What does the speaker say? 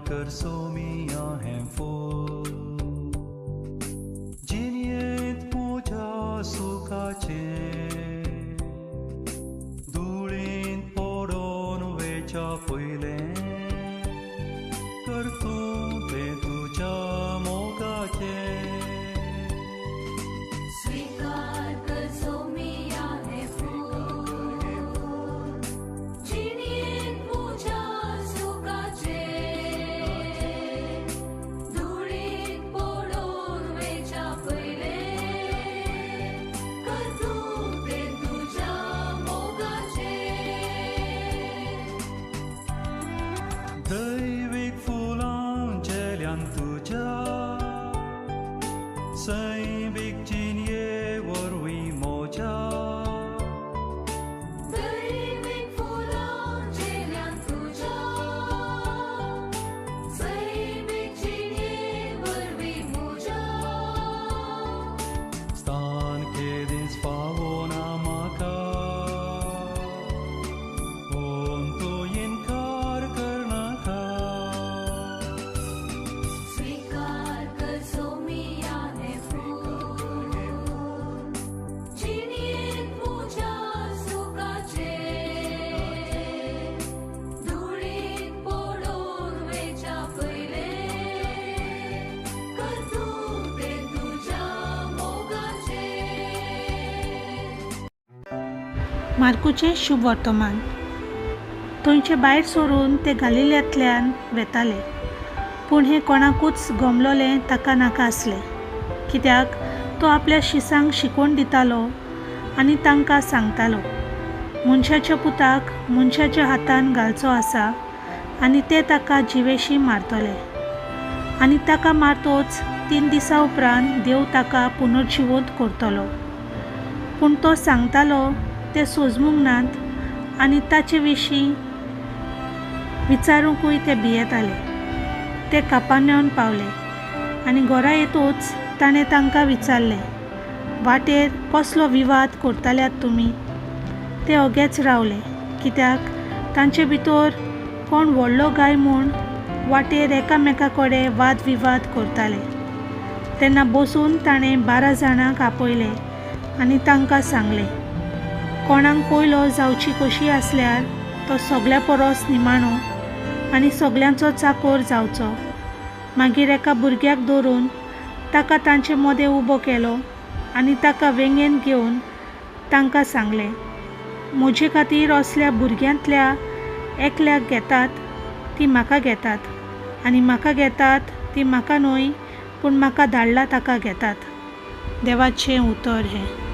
कर सोमिया हें फूल जिणयेंत म्हज्या सुखाचें धुळींत पडोन वेच्या पयलें कर तूं तें तुज्या मोगाचें. स्वीकार कर सोमिया हें फूल जिणयेंत म्हज्या सुखाचें धुळींत पडून वेच्या पयलें कर तूं तें तुज्या मोगाचें. दैवीक फुलां झेल्यान तुज्या सैमीक जिणये वरवीं म्हज्या दैवीक फुलां झेल्यान तुज्या सैमीक जिणये वरवीं म्हज्या स्थान केदींच फावना म्हाका पूण तूं इनकार करनाका. स्वीकार कर सोमिया हें फूल जिणयेंत म्हज्या सुखाचें धुळींत पडून वेच्या पयलें कर तूं तें तुज्या मोगाचें. मार्कूचें शुभ वर्तमान. थंयचे भायर सरून ते गालिल्यांतल्यान वेताले. पूण हें कोणाकूच गमलोलें ताका नाका आसलें, कित्याक तो आपल्या शिसांक शिकोवन दितालो आनी तांकां सांगतालो, मनशाच्या पुताक मनशाच्या हातान घालचो आसा आनी ते ताका जिवेशी मारतले आनी ताका मारतोच 3 दिसां उपरांत देव ताका पुनर्जिवंत करतलो. पूण तो सांगतालो ते सोजमूंक नात आनी ताचे विशीं विचारूंकूय ते भियेताले. ते कापानेवन पावले आनी घरा येतूच ताणें तांकां विचारलें, वाटेर कसलो विवाद करताल्यात तुमी? ते ओगेच रावले, कित्याक तांचे भितर कोण व्हडलो गाय म्हूण वाटेर एकामेका कडेन वाद विवाद करताले. तेन्ना बसून ताणें 12 जाणांक आपयले आनी तांकां सांगलें, कोणाक पयलो जावची कशी आसल्यार तो सगल्या परस निमाणो आनी सगल्यांचो चाकोर जावचो. मागीर एका भुरग्याक धरून ताका तांचे मदें उबो केलो आनी ताका वेंगेंत घेवन तांकां सांगलें, म्हजे खातीर असल्या भुरग्यांतल्या एकल्याक घेतात ती म्हाका घेतात आनी म्हाका घेतात ती म्हाका न्हय पूण म्हाका धाडला ताका घेतात. देवाचें उतर हें.